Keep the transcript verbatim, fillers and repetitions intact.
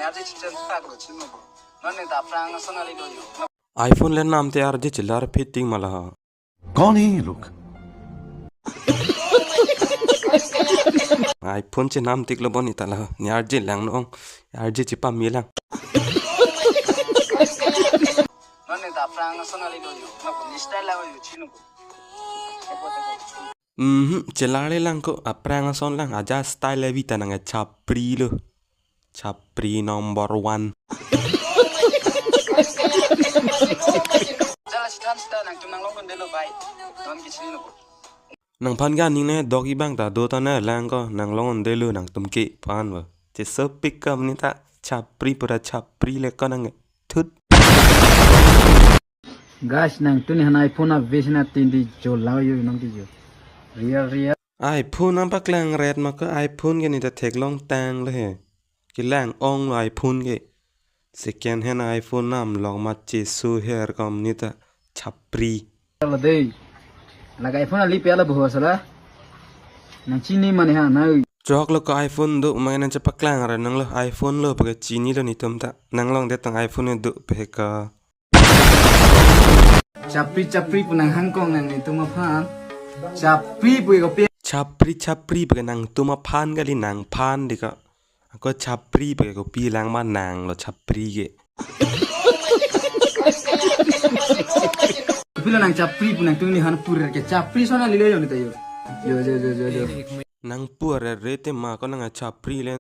Arje chichan tak lo chinu. Non ne ta aphrang ason kali do yo. iPhone le namte arje chelar fitting mala ha. कौन है ये लोग? iPhone chenam tik lo bon ita la. Ne arje lang no ong. Arje chepame lang. Non ne ta aphrang ason kali do yo. Na ko ni style la yo chinu. Mhm, chelar le lang ko aphrang ason lang aja style le vita nang chapri lo. Chapri number one. Jala si than sita nangtum nanglong konde lo bai. Non kichini lo. Nangphan ga ning ne dok ibang ta do ta ne lang ko nanglong konde lo nangtum ke pan bo. Chesopik kam ni ta chapri pura chapri le ko nang thut. Guys, nangtum ni han iPhone ave sina tin di jo lao yo nang di jo. Real, real. iPhone nang paklang ret ma ko iPhone ke ni ta theklong tang lo he. Kelang ong lo iPhone ke. Second hand iPhone nam lok ma chesu her kom ni ta chapri. Lo dei. Laga iPhone ali pe ala boho sala. Nang chini mane ha na. Chok lo ko iPhone do ma nang chepaklang ret nang lo iPhone lo pake chini lo nitum ta. Nanglong det tang iPhone do pe ka. Chapri chapri pu nang hangkong nang nitum aphan. Chapri pu ko pe. Chapri chapri pake nangtum aphan kali nangphan di ka. Ako chapri pake kopi lang ma nang lo chapri ke. Kopi lo nang chapri pu nangtum ni han pur ke chapri sona lile yo ni ta yo. Yo yo yo yo yo. Nang pur re te ma ko nang chapri le.